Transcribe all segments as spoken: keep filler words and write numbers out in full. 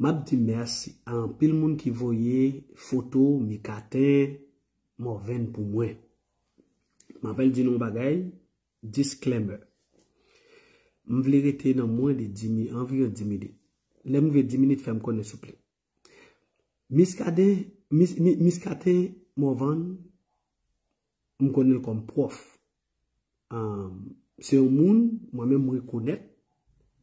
M ap di mèsi a anpil moun ki voye foto Micatin Morvan pou mwen. M apèl di nou yon bagay, disclaimer. M vle rete nan mwen de dis mi, anviwon dis minit. Lè m rive dis minit, fè m konnen souple. Miskaden, Mis, Mi- Miskaten Morvan, m konnen l kòm pwòf. Um, se yon moun, mwen menm, m rekonèt,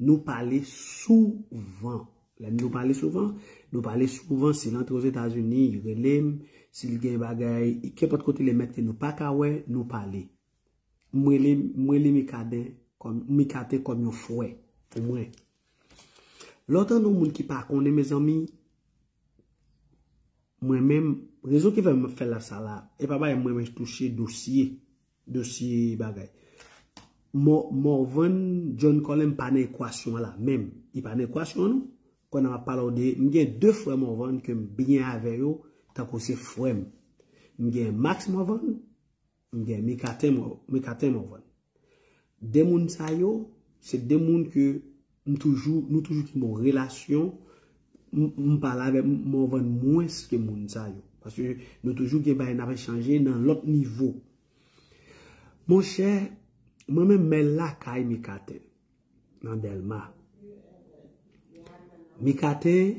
nou pale souvan. Lè nou pale souvan, nou pale souvan. Si l antre Ozetazini, li rele m. Si l gen bagay, kenpòt kote li mete nou pa ka wè, nou pale. M rele, m rele Micatin kòm, Micatin kòm yon frè pou mwen. Lè w tande yon moun ki pa konnen, mezanmi, mwen menm, rezon ki fè m fè la sa la, e pa bagay mwen menm touche dosye, dosye bagay. Mo- Morvan John Colin pa nan ekwasyon an la menm. Li pa nan ekwasyon an non. Kounye a m ap pale w de, m gen de frè Morvan ke m byen avè yo, tankou se frè m. M gen Max Morvan, m gen Micatin Mor- Micatin Morvan. De moun sa yo, se de moun ke m toujou, nou toujou gen bon relasyon. M, m pale avè Morvan mwens ke moun sa yo. Paske nou toujou gen bagay n ap echanje nan lòt nivo. Monchè, mwen menm mè lakay Micatin, nan Dèlma. Micatin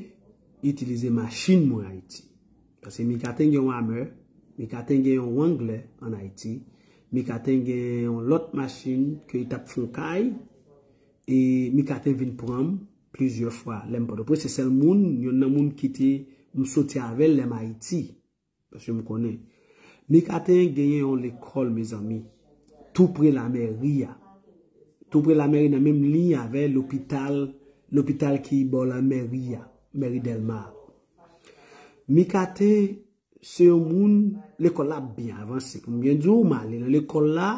itilize machin mwen Ayiti. Paske Micatin gen yon Hummer, Micatin gen yon Wrangler ann Ayiti, Micatin gen yon lòt machin ke li t ap fè yon kay, e Micatin vin pran m plizyè fwa lè m Pòtoprens. Se sèl moun, youn nan moun ki te m soti avè l lè m Ayiti. Paske m konnen. Micatin genyen yon lekòl, mezanmi, tou pre lamèri a. Tou pre lamèri nan menm liy avè lopital, lopital ki bò lamèri a, mèri Dèlma a. Micatin se yon moun, lekòl la ap byen avanse. Pou m byen di w, m ale nan lekòl la,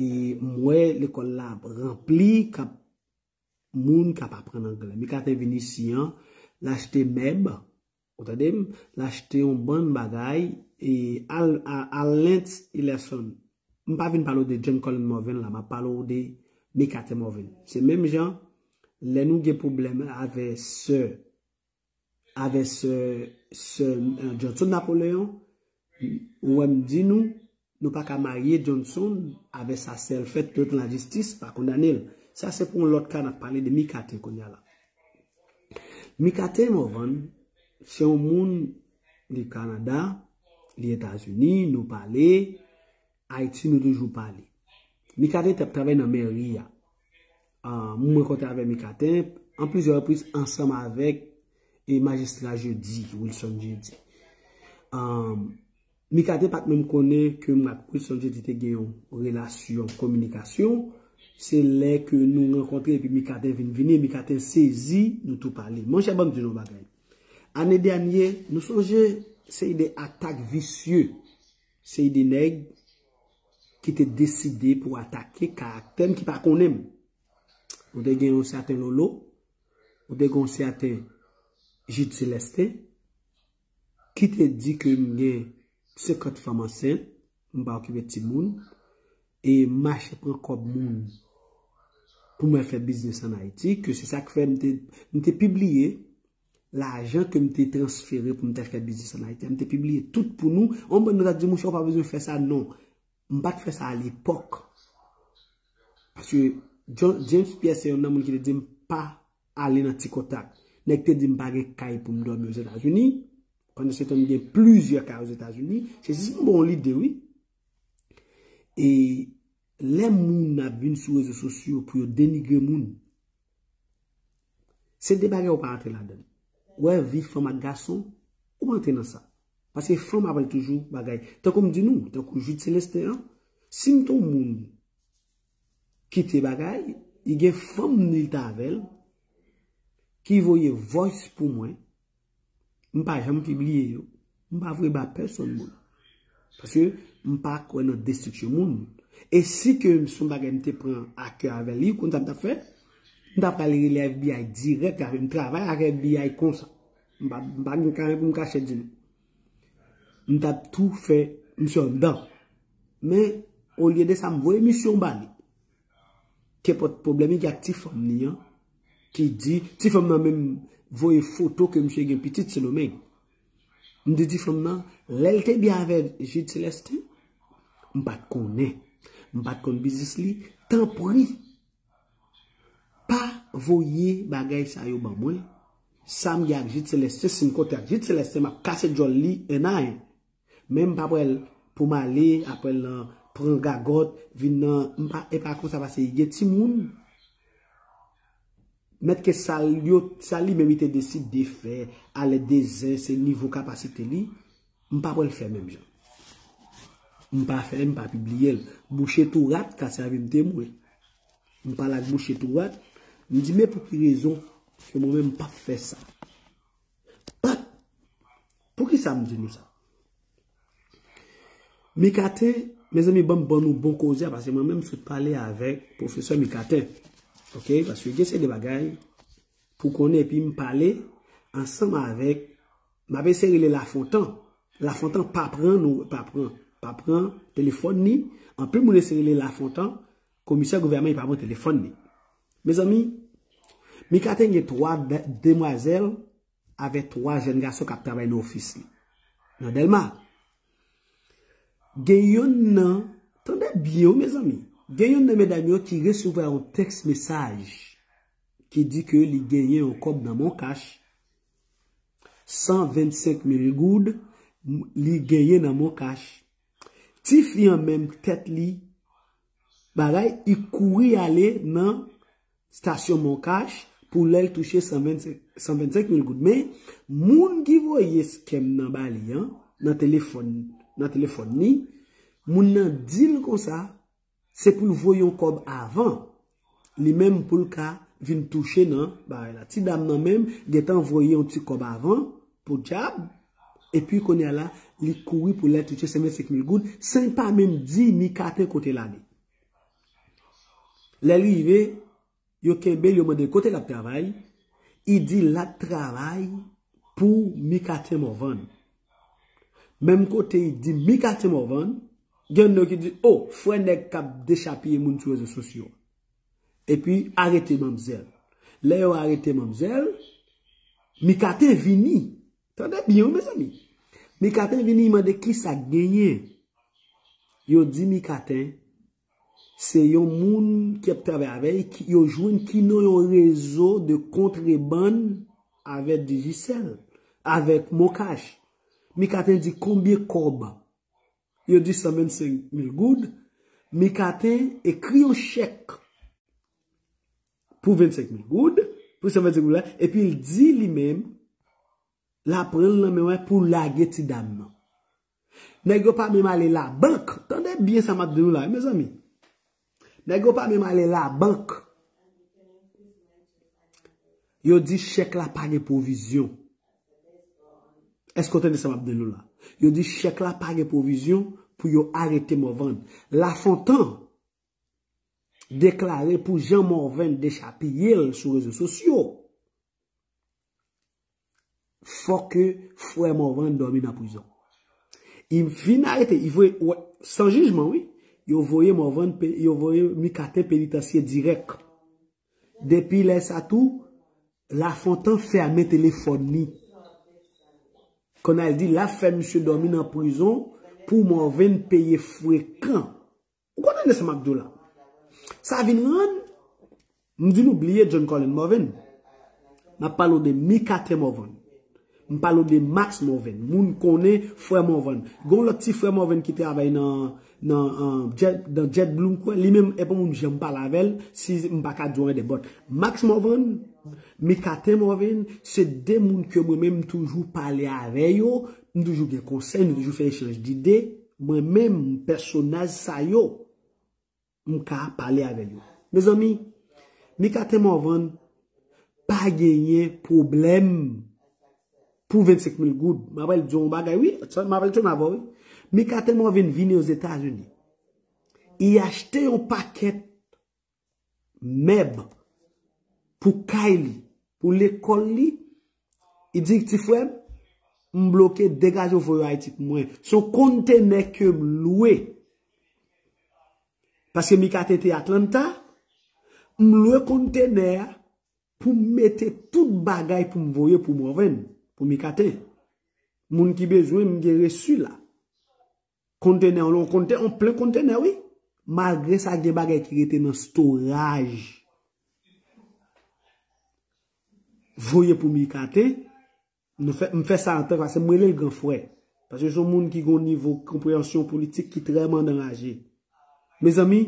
e m wè lekòl la ap ranpli, k ap moun k ap aprann anglè. Micatin vin isi an, l achte mèb, ou tande m, l achte yon bann bagay, e al, a- al Lance Ilerson. M pa vin pale w de John Colin Morvan la, m ap pale w de Micatin Morvan. Se menm jan, lè nou gen pwoblèm avè sè, avè sè, sè eh, Johnson Napoléon, ou wè m di nou, nou pa ka marye Johnson avè sa sè l fèt, tout lajistis pa kondane l. Sa se pou yon lòt ka, n ap pale de Micatin kounye a la. Micatin Morvan, se yon moun, li Kanada, li Etazini, nou pale, Ayiti, nou toujou pale. Micatin t ap travay nan mèri a. Ah, mwen rankontre avèk Micatin an plizyè repriz ansanm avèk e majistra Jeudi, Wilson Jeudi. Ah, Micatin pa t menm konnen ke mwen ak Wilson Jeudi te gen yon relasyon kominikasyon. Se lè ke nou rankontre epi Micatin vin vini, Micatin sezi, nou tou pale. Monchè, ban m di nou yon bagay. Ane dènye, nou sonje seri de atak visye, seri de nèg ki te deside pou atake karaktè m ki pa konnen m. Ou te gen yon sèten Lolo, ou te gen yon sèten Jude Celestin, ki te di ke m gen senkant fanm ansent, m pa okipe timoun, e m mache pran kòb moun pou mwen fè biznis ann Ayiti, ke se sa k fè m te, m te pibliye lajan ke m te transfere pou m te fè biznis ann Ayiti. M te pibliye tout pou nou, yon bann nou ta di, monchè, ou pa bezwen fè sa, non. M pa t fè sa alepòk. Paske John, James Pierre se youn nan moun ki te di m pa ale nan ti kontak. Nèg te di m pa gen kay pou m dòmi Ozetazini. Pandan se tan, m gen plizyè kay Ozetazini. Se jis pou m ba w lide, wi. E lè moun ap vin sou rezo sosyo pou yo denigre moun, se de bagay ou pa antre ladan l. Ou wè vi fanm ak gason, ou pa antre nan sa. Paske fanm ap pral toujou bagay. Tankou m di nou, tankou Jude Celestin an, si m te yon moun kite bagay, li gen fanm li t avè l, ki voye voice pou mwen, m pa janm pibliye yo. M pa voye ba pèsonn moun. Paske m pa kwè nan destriksyon moun. E si ke m se yon bagay m te pran a kè avè li, ou konn sa m t ap fè? M t ap pral rele FBI dirèk avè m, travay ak FBI konsa. M pa, m pa gen anyen pou m kache di nou. M t ap tou fè misye anndan. Men, olye de sa, m voye misyon ba li. Kenpòt pwoblèm li gen ak ti fanm li an, ki di, ti fanm nan menm voye foto ke misye gen pitit Sendomeng. M di ti fanm nan, lè l te byen avè Jid Celestin, m pa t konnen. M pa t konn biznis li. Tanpri, pa voye bagay sa yo ban mwen. Sa m gen ak Jid Celestin, si m kontre ak Jid Celestin, m ap kase djòl li en a en. Men m pa pral pou m ale, apre l nan pran gagòt, vin nan, m pa, e pa konsa pase gen timoun. Mèt ke sa l yo, sa li menm li te deside fè, alèd de zen, se nivo kapasite li, m pa pral fè menm jan. M pa fè, m pa pibliye l. Bouche tou rat ka sèvi m temwen. M pale ak bouche tou rat, m di, men pou ki rezon ke mwen menm m p ap fè sa? P ap. Poukisa m di nou sa? Mikaten, mezanmi, ban m ban nou bon koze a, paske mwen menm m sot pale avèk pwofesè Mikaten. Oke? Paske gen seri de bagay pou konnen, epi m pale ansanm avèk, m ap eseye rele Lafontan. Lafontan pa pran nou, pa pran, pa pran telefòn ni. Anpil moun eseye rele Lafontan, komisè gouvènman, li pa pran telefòn ni. Mezanmi, Mikaten gen twa de-, demwazèl avèk twa jèn gason k ap travay nan ofis li, nan Dèlma. Gen yonn nan, tande byen wi, mezanmi, gen yonn nan medam yo ki resevwa yon tèks mesaj ki di ke li genyen yon kòb nan Moncash, san vennsenk mil goud, m-, li genyen nan Moncash. Tifi an menm tèt li, bagay, li kouri ale nan stasyon Moncash pou lè l touche san vennsenk, san vennsenk mil goud. Men, moun ki voye scam nan ba li an, nan telefòn, nan telefòn ni, moun nan di l konsa, se pou l voye yon kòb avan. Li menm pou l ka vin touche nan bagay la. Ti dam nan menm gentan voye yon ti kòb avan, podyab. Epi kounye a la, li kouri pou lè touche san vennsenk mil goud, san l pa menm di Mikaten kote l ale. Lè l rive, yo kenbe l, yo mande l kote l ap travay. Li di l ap travay pou Mikaten Morvan. Menm kote li di Mikaten Morvan, gen yon ki di, o, frè nèg k ap dechapiye moun sou rezo sosyo. Epi arete manmzèl. Lè yo arete manmzèl, Mikaten vini. Tande byen wi, mezanmi. Mikaten vini, li mande kisa k genyen. Yo di Mikaten se yon moun ki ap travay avè l, ki, yo jwenn ki nan yon rezo de kontrebann avèk Digicel, avèk Moncash. Mikaten di konbyen kòb? Yo di san vennsenk mil goud. Mikaten ekri yon chèk pou vennsenk mil goud, pou san vennsenk mil goud la, epi l di li menm, l ap pran l nan men mwen pou lage ti dam nan. Nèg yo pa menm ale labank. Tande byen sa m ap di nou la, wi, mezanmi. Nèg yo pa menm ale labank. Yo di chèk la pa gen pwovizyon. Èske w tande sa m ap di nou la? Yo di chèk la pa gen pwovizyon pou yo arete Morvan. Lafontan deklare pou jan Morvan dechapiye l sou rezo sosyo, fòk ke frè Morvan dòmi nan prizon. Li fin arete, li voye, wè, san jijman, wi. Yo voye Morvan, pe-, yo voye Mikaten penitansye dirèk. Depi lè sa tou, Lafontan fèmen telefòn li. Kounye a l di l ap fè misye dòmi nan prizon pou Morvan peye frekan. Ou konprann sa m ap di w la? Sa vin rann, m di nou bliye John Colin Morvan. M ap pale w de Mikaten Morvan. M pale w de Max Morvan. Moun konnen frè Morvan. Gen yon lòt ti frè Morvan ki travay nan, nan, an, Jet, nan JetBlue, m kwè. Li menm, e pa moun janm pale avè l, si m pa ka di w anyen de bòt. Max Morvan, Mikaten Morvan, se de moun ke mwen menm m toujou pale avè yo, m toujou gen konsèy, nou toujou fè echanj dide. Mwen menm, pèsonaj sa yo, m ka pale avè yo. Mezanmi, Mikaten Morvan pa genyen pwoblèm pou vennsenk mil goud. M ap di yon bagay, wi, sa, m ap di yon avè w, wi. Mikaten Morvan vini Ozetazini. Li achte yon pakèt mèb pou kay li, pou lekòl li. Li di, ti frè m, m bloke, degaje w voye w Ayiti pou mwen. Se yon kontenè ke m lwe. Paske Mikaten te Atlanta, m lwe kontenè a, pou m mete tout bagay pou m voye pou Morvan, pou Micatin. Moun ki bezwen, m gen resi la. Kontenè, yon kontenè, yon plen kontenè, wi. Malgre sa, gen bagay ki rete nan storage. Voye pou Micatin, nou fè, m fè sa antan, paske m rele l gran frè. Paske se yon moun ki gen yon nivo konpreyansyon politik ki trè mandanraje. Mezanmi,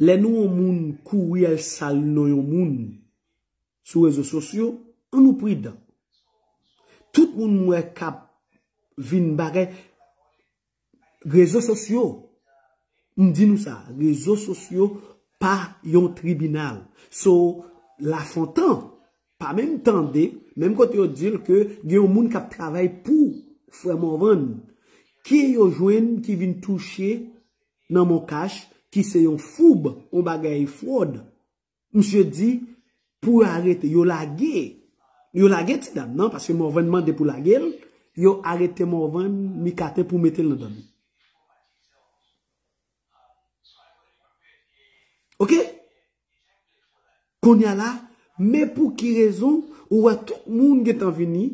lè nou yon moun kouri al sal non yon moun sou rezo sosyo, ann nou pridan. Tout moun m wè k ap vin bagay, rezo sosyo, m di nou sa, rezo sosyo pa yon tribinal. So, Lafontan, pa menm tande, menm kote yo di l ke gen yon moun k ap travay pou frè Morvan, ke yo jwenn ki vin touche nan Moncash, ki se yon foub, yon bagay fwòd. Misye di, pou yo arete, yo lage, yo lage ti dam nan, paske Morvan mande pou lage l, yo arete Morvan, Micatin pou mete l nan dòmi. Oke? Kounye a la, men pou ki rezon, ou wè tout moun gentan vini,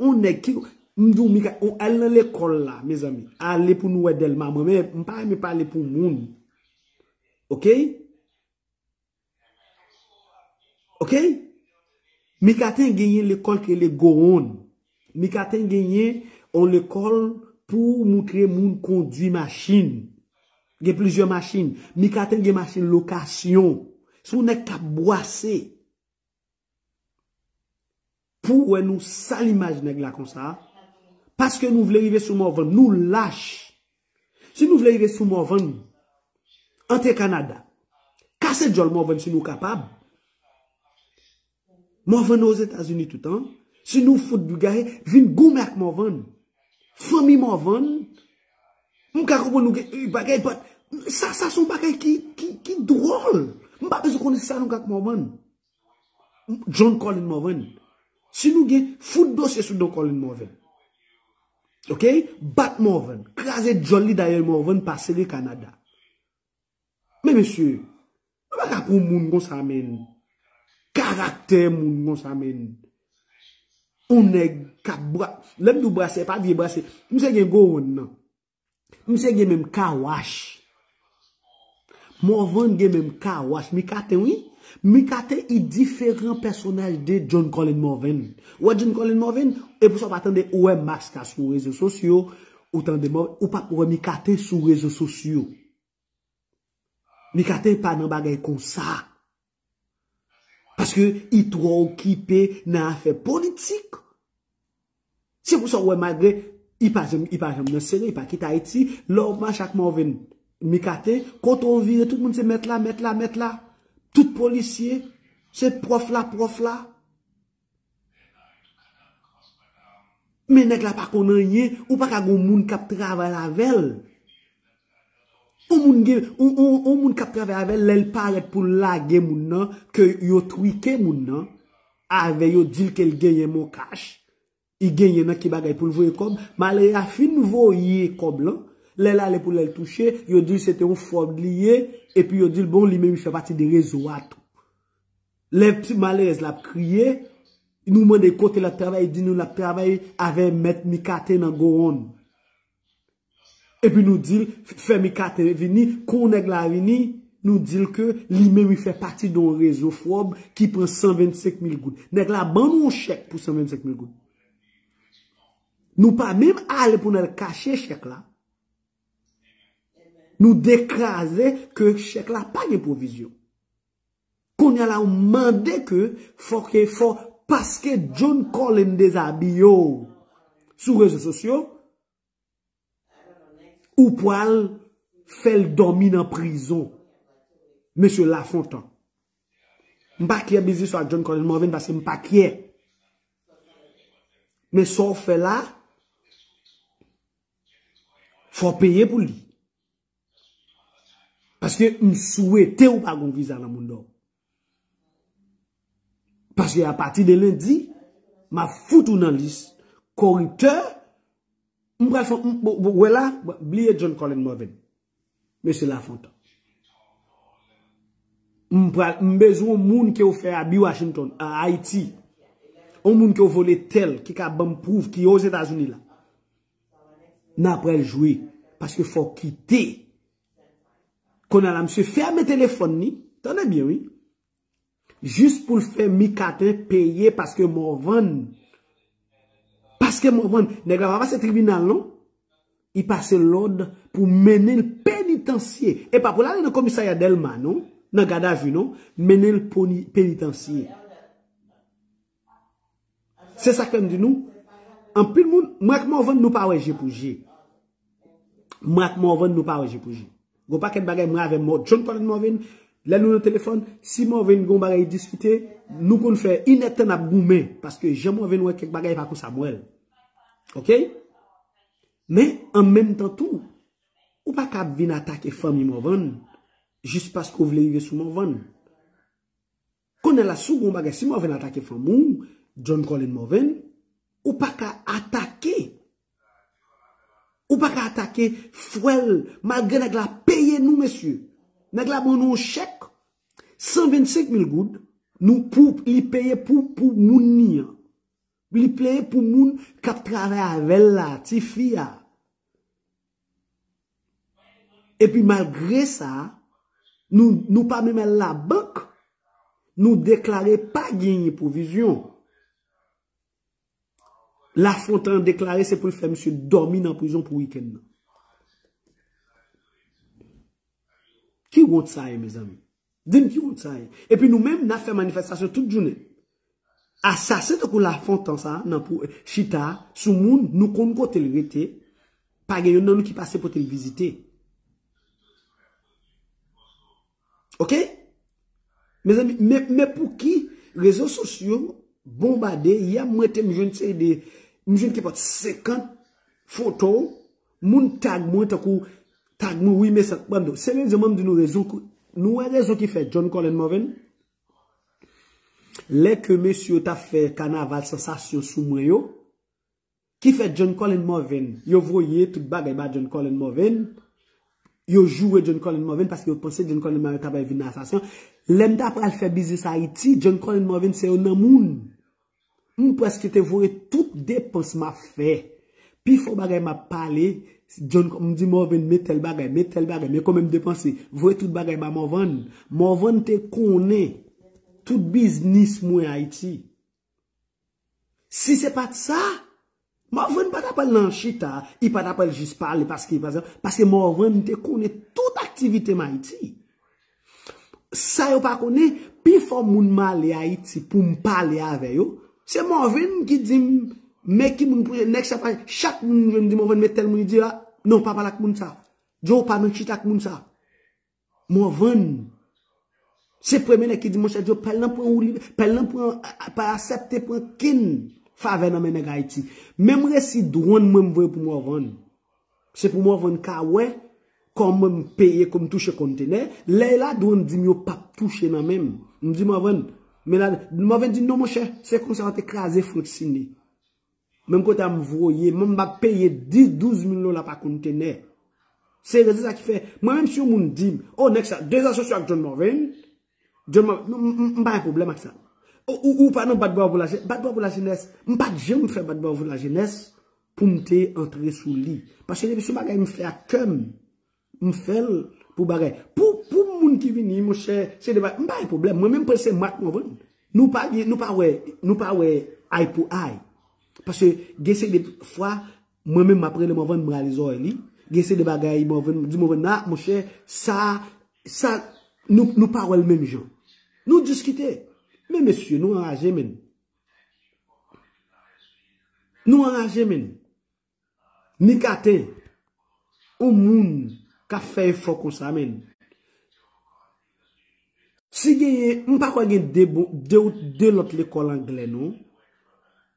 on nèg ki, m di w, Mika, on al nan lekòl la, mezanmi. Ale pou nou wè Dèlma. Mwen, men, m pa renmen pale pou moun. Oke? Oke? Micatin genyen lekòl ki rele Gowon. Micatin genyen on lekòl pou moutre moun kondwi machin. Gen plizyè machin. Micatin gen machin lokasyon. Se yon nèg k ap bwase. Pou wè nou sal imaj nèg la konsa, paske nou vle rive sou Morvan, nou lach. Si nou vle rive sou Morvan, antre Kanada. Kase djòl Morvan si nou kapab. Morvan Ozetazini toutan. Si nou fout gaye, vin goumen ak Morvan. Fanmi Morvan, m ka konprann nou gen bagay, but sa, sa se yon bagay ki, ki, ki dwòl. M pa bezwen konnen sa nou gen ak Morvan. John Colin Morvan. Si nou gen, fout dosye sou John Colin Morvan. Oke? Bat Morvan. Kraze djòl li dèyè Morvan pa sere Kanada. Men mesye, nou pa ka pran moun konsa, menn. Karaktè moun konsa, menn. On nèg k ap bra-, lè m di w brase, e pa vye brase. Misye gen gowon nan. Misye gen menm kawach. Morvan gen menm kawach. Micatin, wi. Micatin, i diferan pèsonaj de John Colin Morvan. Ou wè John Colin Morvan, e pou sa w pa tande, ou wè Maska sou rezo sosyo, ou tande Morvan, ou p ap wè Micatin sou rezo sosyo. Micatin pa nan bagay konsa. Paske i twò okipe nan afè politik. Se pou sa w wè malgre i pa janm, i pa janm nan sere, i pa kite Ayiti, lè w mache ak Morvan Micatin, kote w vire, tout moun se mèt la, mèt la, mèt la. Tout polisye, se pwòf la, pwòf la. Men nèg la pa konn anyen, ou pa ka gon moun k ap travay avè l. On moun gen, on, on, on moun k ap travay avè l, lè l parèt pou l lage moun nan, ke yo twike moun nan, avè yo di l ke l genyen Moncash, li genyen nan ki bagay pou l voye kòb, malere a fin voye kòb lan, lè l ale pou l al touche, yo di l se te yon fwòd li ye, epi yo di l bon, li menm li fè pati de rezo a tou. Lè ti malerèz la ap kriye, nou mande kote l ap travay, li di nou l ap travay avè mèt Micatin nan Gowon. Epi nou di l, fè Micatin vini, kou nèg la vini, nou di l ke li menm li fè pati de yon rezo fwòb ki pran san vennsenk mil goud. Nèg la ban nou yon chèk pou san vennsenk mil goud. Nou pa menm ale pou n al kache chèk la. Nou dekraze ke chèk la pa gen pwovizyon. Kounye a la, ou mande ke fò ke, fò, paske John Colin dezabiye w sou rezo sosyo, ou pral fè l dòmi nan prizon. Mesye Lafontan. M pa kyè biznis ak John Colin Morvan paske m pa kyè. Men sa w fè la, fò w peye pou li. Paske m swete ou pa gon viza nan Mondò. Paske apati de lendi, m ap fout ou nan lis koriptè. M pral fè, m, w, w, wè la, bliye John Colin Morvan. Mesye Lafontan. M pral, m bezwen yon moun ke w fè abi Washington, a Ayiti. Yon moun ke w vole tèl, ki ka ban m pwouv, ki Ozetazini la. N ap pral jwe, paske fò w kite. Kounye a la, misye fèmen telefòn li. Tande byen, wi. Jis pou l fè Micatin peye paske Morvan. Paske Morvan, nèg la pa pase tribinal, non. Li pase lòd pou mennen l penitansye. E pa pou l ale nan komisarya Dèlma, non. Nan gadavi, non. Mennen l poni-, penitansye. Se sa k fè m di nou, anpil moun, mwen ak Morvan, nou pa wè je pou je. Mwen ak Morvan, nou pa wè je pou je. Gon pakèt bagay mwen avè Mò-, John Colin Morvan, lè nou nan telefòn, si Morvan gon bagay diskite, nou konn fè inèdtan n ap goumen, paske jan Morvan wè kèk bagay pa konsa m wè l. Oke? Men, an menm tan tou, ou pa ka ap vin atake fanmi Morvan, jis paske w vle rive sou Morvan. Kounye a la, si w gon bagay, si Morvan atake fanmi w, John Colin Morvan, ou pa ka atake. Ou pa ka atake frè l, malgre nèg la peye nou, mesye. Nèg la ban nou yon chèk, san vennsenk mil goud, nou pou, li peye pou, pou moun li an. Li peye pou moun k ap travay avè l la, tifi a. Epi malgre sa, nou, nou pa menm al labank, nou deklare pa genyen pwovizyon. Lafontan deklare se pou l fè misye dòmi nan prizon pou wikenn nan. Ki wont sa ye, mezanmi? Di m ki wont sa ye. Epi nou menm, n ap fè manifestasyon tout jounen. Asasen tankou Lafontan sa, nan pou chita sou moun, nou konn kote l rete, pa gen youn nan nou ki pase pote l vizite. Oke? Mezanmi, men, men pouki rezo sosyo bonbade, yè mwen te m jwenn seri de, m jwenn kenpòt senkant foto, moun tag mwen tankou, tag mwen, wi, men sa, ban m di w, se rezon, ban m di nou rezon, nou wè rezon ki fè John Colin Morvan, lè ke mesye yo t ap fè kanaval sansasyon sou mwen yo, ki fè John Colin Morvan, yo voye tout bagay ba John Colin Morvan, yo joure John Colin Morvan paske yo panse John Colin Morvan ta pral vin asasen. Lè m ta pral fè biznis Ayiti, John Colin Morvan se youn nan moun. M prèske te voye tout depans m ap fè. Pifò bagay m ap pale, John, m di Morvan, men tèl bagay, men tèl bagay, men konbyen m depanse. Voye tout bagay ba Morvan. Morvan te konnen tout biznis mwen Ayiti. Si se pa t sa, Morvan pa t ap al nan chita, li pa t ap al jis pale paske, paske, paske Morvan te konnen tout aktivite m Ayiti. Sa yo pa konnen, pifò moun m ale Ayiti pou m pale avè yo, se Morvan ki di m, men ki moun pou, nèg sa pa, chak moun m jwenn di Morvan, men tèl moun, li di, a, non, pa pale ak moun sa. Joe, pa nan chita ak moun sa. Morvan. Se premye nèg ki di, monchè Joe, pèl lan pran ou li, pèl lan pran, pa aksepte pran kenn favè nan men nèg Ayiti. Menm resi dwòn mwen m voye pou Morvan. Se pou Morvan ka wè kòman m peye, kòman m touche kontenè. Lè ladwàn di m yo p ap touche nan men m, m di Morvan, men la, Morvan di non, monchè, se konsa yo te kraze Frank Sine. Menm kote a m voye, menm m ap peye dis, douz mil dola pa kontenè. Se rezon sa ki fè, mwen menm si yon moun di m, o, nèg sa, de asosye ak John Morvan, John Morvan, m, m, m, m pa gen pwoblèm ak sa. Ou, ou, ou pa nan bat bravo pou lajenès, bat bravo pou lajenès, m pa t janm fè bat bravo pou lajenès pou m te antre sou li. Paske depi se yon bagay m fè ak kè m, m fè l pou bagay. Pou, pou moun ki vini, monchè, se de bagay, m pa gen pwoblèm. Mwen menm, prensip mwen ak Morvan, nou pa gen, nou pa wè, nou pa wè ay pou ay. Paske gen seri de fwa, mwen menm, m ap rele Morvan, m rale zòrèy li. Gen seri de bagay, Morvan, m di Morvan, a, monchè, sa, sa, nou, nou pa wè l menm jan. Nou diskite. Men mesye, nou anraje, menn. Nou anraje, menn. Micatin, yon moun k ap fè efò konsa, menn. Si genyen, m pa kwè gen de bon, de, de lòt lekòl anglè, non,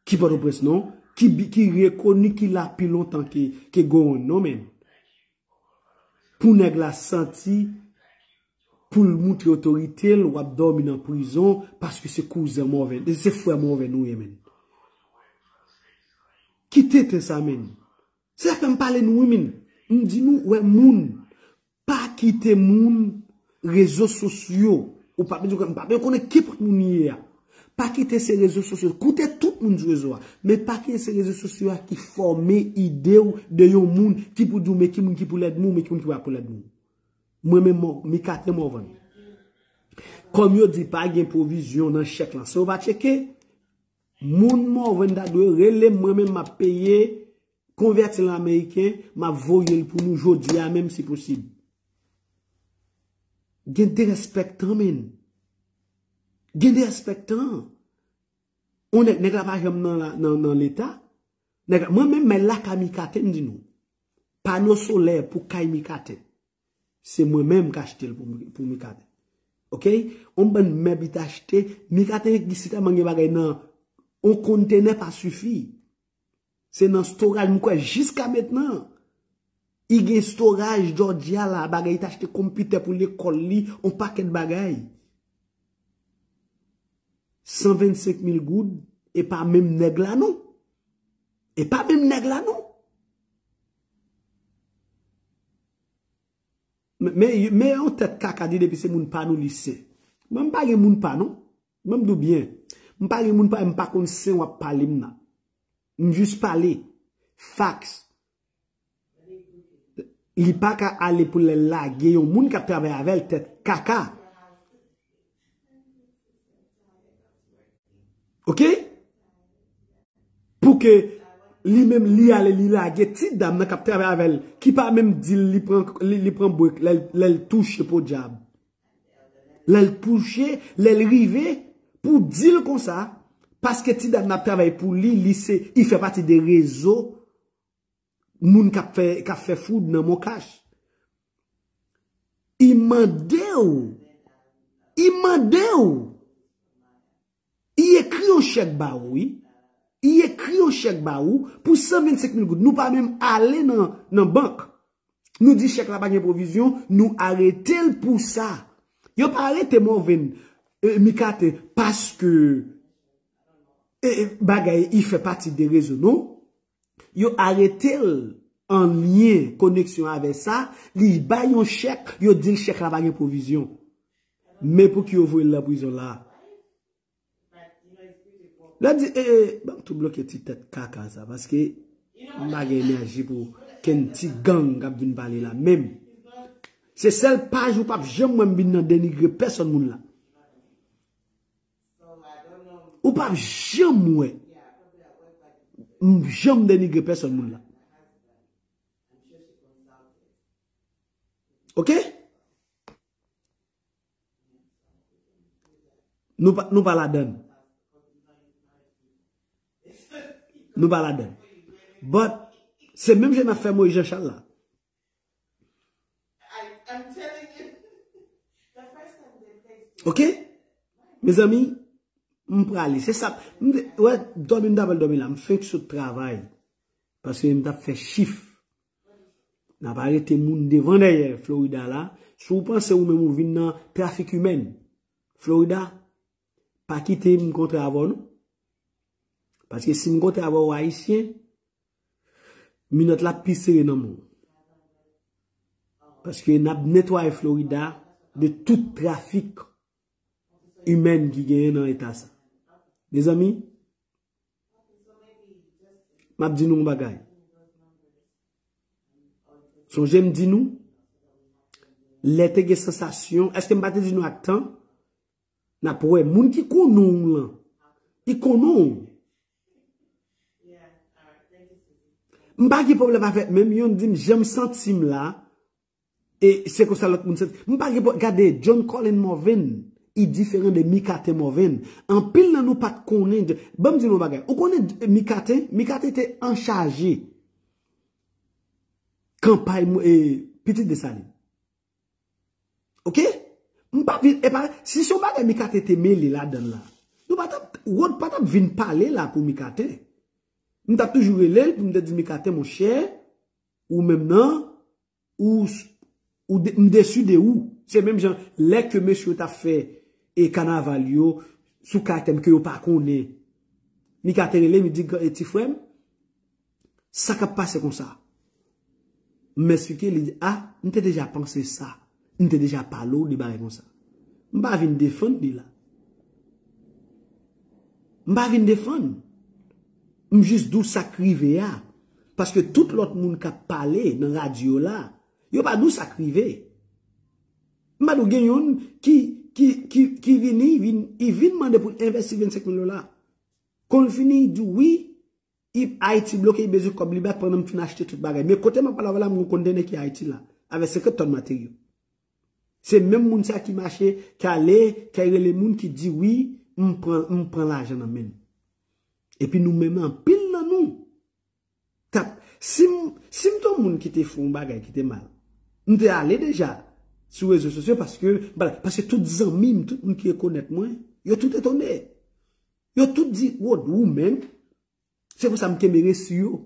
ki Pòtoprens, non, ki bi-, ki rekoni, ki la pi lontan ke, ke Gowon, non, menn. Pou nèg la santi, pou l moutre otorite l, w ap dòmi nan prizon, paske se kouzen Morvan, se frè Morvan ou ye, menn. Ki tenten sa, menn. Se sa k fè m pale nou, wi, menn. M di nou, wè moun, pa kite moun, rezo sosyo, Ou pa bezwen, pa bezwen konnen ki pòt moun li ye a. Pa kite se rezo sosyo. Koute tout moun sou rezo a. Men pa kite se rezo sosyo a ki fòme ide w de yon moun ki pou di w men ki moun ki pou lèd moun, men ki moun ki pa pou lèd moun. Mwen menm Mò- Mikaten Morvan. Kòm yo di pa gen pwovizyon nan chèk lan. Si w pa tcheke, moun Morvan ta dwe rele m, mwen menm m ap peye, konvèti l an ameriken, m ap voye l pou nou jodi a menm si posib. Gen derespèktan, men. Gen derespèktan. On nèg, nèg la pa janm nan, la- nan, nan leta. Nèg la- mwen menm, men lakay Mikaten, m di nou. Pano solè pou kay Mikaten. Se mwen menm k achte l pou, pou Mikaten. Oke? On bann mèb li t achte, Mikaten ki sitèlman gen bagay nan on kontenè pa sifi. Se nan storaj, m kwè jiska mentnan. I gen storaj Georgia la, bagay li t achte konpitè pou lekòl li, on pakèt bagay. San vennsenk mil goud, e pa menm nèg la non. E pa menm nèg la non. Men, men, men yon tèt kaka di depi se moun pa nou li sen. Mwen m pa gen moun pa non. Mwen m di w byen. M pa gen moun pa, m pa konn sen w ap pale m nan. M jis pale. Facts. Li pa ka ale pou l lage yon moun k ap travay avè l tèt kaka. Oke? Pou ke li menm li ale li lage ti dam nan k ap travay avè l, ki pa menm di l li pran, li, li pran brek lè, l- lè l touche podyab. Lè l touche, lè l rive, pou di l konsa, paske ti dam nan ap travay pou li, li se, li fè pati de rezo moun k ap fè, k ap fè foud nan Moncash. I mande w, i mande w, i ekri yon chèk ba ou, wi. I ekri yon chèk ba ou pou san vennsenk mil goud. Nou pa menm ale nan, nan bank. Nou di chèk la pa gen pwovizyon, nou arete l pou sa. Yo pa arete Morvan, e, Mikaten, paske e, e, bagay, i fè pati de rezo, non. Yo arete l an lyen, koneksyon avè sa, li bay yon chèk, yo di l chèk la pa gen pwovizyon. Men pou ki yo voye l nan prizon la. Lè di, e, e, ban m tou bloke ti tèt kaka sa, paske m pa gen enèji pou kenn ti gang k ap vin pale la menm. Se sèl paj ou p ap janm wè m vin nan denigre pèsòn moun la. Ou p ap janm wè m janm denigre pèsòn moun la. Oke? Nou pa, nou pa ladann. Nou pa ladann. But, se menm jan n ap fè Moyiz Janchal la. Oke? Mezanmi, m prale. Se sa. M te- wè, dòmi m ta pral dòmi la. M fenk sot travay. Paske m t ap fè chif. N ap arete moun devan dèyè Florida la. Si w panse ou menm ou vin nan trafik imèn, Florida, pa kite m kontre avè w non. Paske si m kontre avè w Ayisyen, minòt la pi sere nan men w. Paske n ap netwaye Florida de tout trafik imèn ki genyen nan eta sa. Mezanmi, m ap di nou yon bagay. Sonje m di nou, lè te gen sansasyon, èske m pa te di nou ak tan? N ap wè, moun ki konnen w lan, ki konnen w. M pa gen pwoblèm avèk menm, yon di m jan m santi m la, e se konsa lòt moun santi. M pa gen pwoblèm, gade, John Colin Morvan, i diferan de Mikaten Morvan. Anpil nan nou pa t konnen, ban m di nou yon bagay. Ou konnen Mikaten? Mikaten te anchaje kanpay mo- e, Pitit Desalin. Oke? M pa vin, e pa, si se yon bagay Mikaten te mele ladan l la, nou pa t ap, Rod pa t ap vin pale la pou Mikaten. M t ap toujou rele l pou m te di Mikaten, monchè, ou menm nan, ou, ou de- m desi de ou. Se menm jan, lè ke mesye yo t ap fè e kanaval yo, sou kay tèm ke yo pa konnen. Mikaten rele m, li di, "Gran- e ti frè m, sa k ap pase konsa?" M eksplike, li di, "A, m te deja panse sa. M te deja pale w de bagay konsa." M pa vin defann li la. M pa vin defann. M jis di w sa k rive a. Paske tout lòt moun k ap pale nan radyo la, yo pa di w sa k rive. M pa di w gen youn ki, ki, ki, ki vini, vin, i vin mande pou l envesti vennsenk mil dola. Konn fini, i di w wi, i, Ayiti bloke, i bezwen kòb li bat pandan m fin achte tout bagay. Men kote m ap pale avè w la, m gon kontènè ki Ayiti la, avè senkant tòn materyo. Se menm moun sa ki mache, ki ale, ki al rele moun ki di wi, m pran, m pran lajan nan men l. Epi nou menm anpil nan nou. Tap, si m, si m te yon moun ki te fè yon bagay ki te mal, m te ale deja sou rezo sosyo paske, paske tout zanmi m, tout moun ki rekonèt mwen, yo tout etone. Yo tout di, Rod, ou menm, se pou sa m kenbe resi yo.